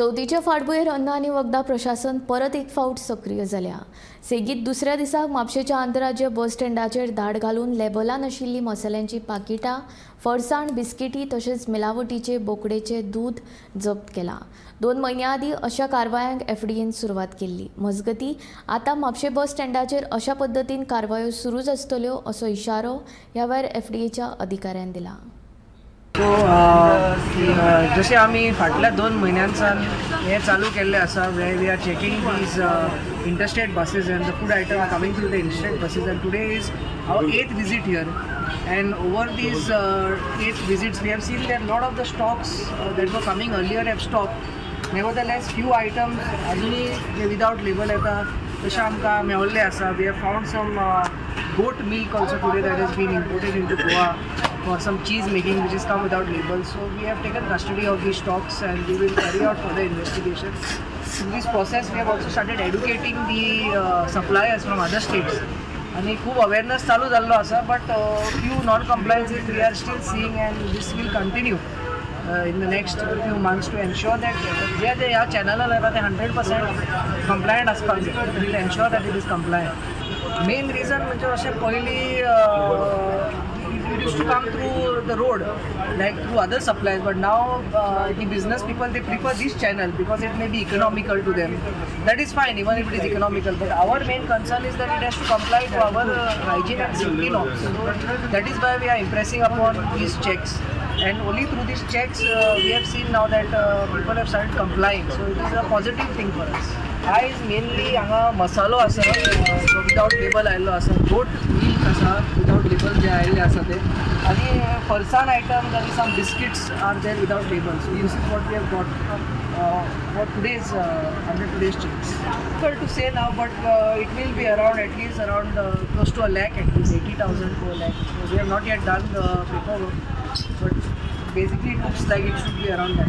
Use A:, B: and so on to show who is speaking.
A: चवथीचे फाटभुंयेर अन्न आनी वखदां प्रशासन परत एक फावट सक्रीय जाल्या. सेगीत दुसऱ्या दिसाक म्हापशेच्या आंतरराज्य बस स्टँडाचेर धाड घालून लेबलां नाशिल्लीं मसाल्यांचीं पाकिटां, फरसाण, बिस्किटी तशेंच मिलावटीचे बोकडेचे दूद जप्त केलां. 2 म्हयन्यां आदीं अशा कारवायांक एफडीएन सुरवात केल्ली. मजगतीं आतां म्हापशें बस स्टँडाचेर अशा पद्दतीन कारवायो सुरूच आसतल्यो असो इशारो ह्या वेळार एफडीएच्या अधिकाऱ्यान दिला.
B: सो जशें आमी फाटल्या 2 म्हयन्यांसान हें चालू केल्लें आसा, where we are checking these interstate buses and the food item coming through the interstate buses, and today is our 8th visit here. And over these 8 visits we have seen that lot of the stocks that were coming earlier have stopped. Nevertheless few items अजुनूय जे विदावट label येता तशें आमकां मेवल्ले आसा. We have found some goat milk also today that has been imported into Goa for some cheese making, which has come without label. So we have taken custody of these stocks and we will carry out further investigations. In this process we have also started educating the suppliers from other states. And खूब awareness चालू जाल्लो आसा, but few non-compliances we are still seeing, and this will continue in the next few months to ensure that जे जे ह्या चॅनलार येता ते 100% compliant आसपाक जाय. We will ensure that it is compliant. Main reason म्हणजे अशें पयलीं it used to come through the road, like through other suppliers, but now the business people, they prefer this channel because it may be economical to them. That is fine, even if it is economical, but our main concern is that it has to comply to our hygiene and safety norms. So that is why we are impressing upon these checks, and only through these checks we have seen now that people have started complying. So it is a positive thing for us. आयज mainly हांगा मसालो आसा जो विदावट label आयिल्लो आसा, goat milk आसा विदावट label जे आयिल्ले आसा ते, आनी फरसाण आयटम्स आनी some biscuits are there without label. So this is what we have got for today's under today's checks. Difficult to say now, but it will be around at least around close to a lakh, at least 80,000 to a lakh. So we have not yet done the paperwork, but basically it looks like it should be around that.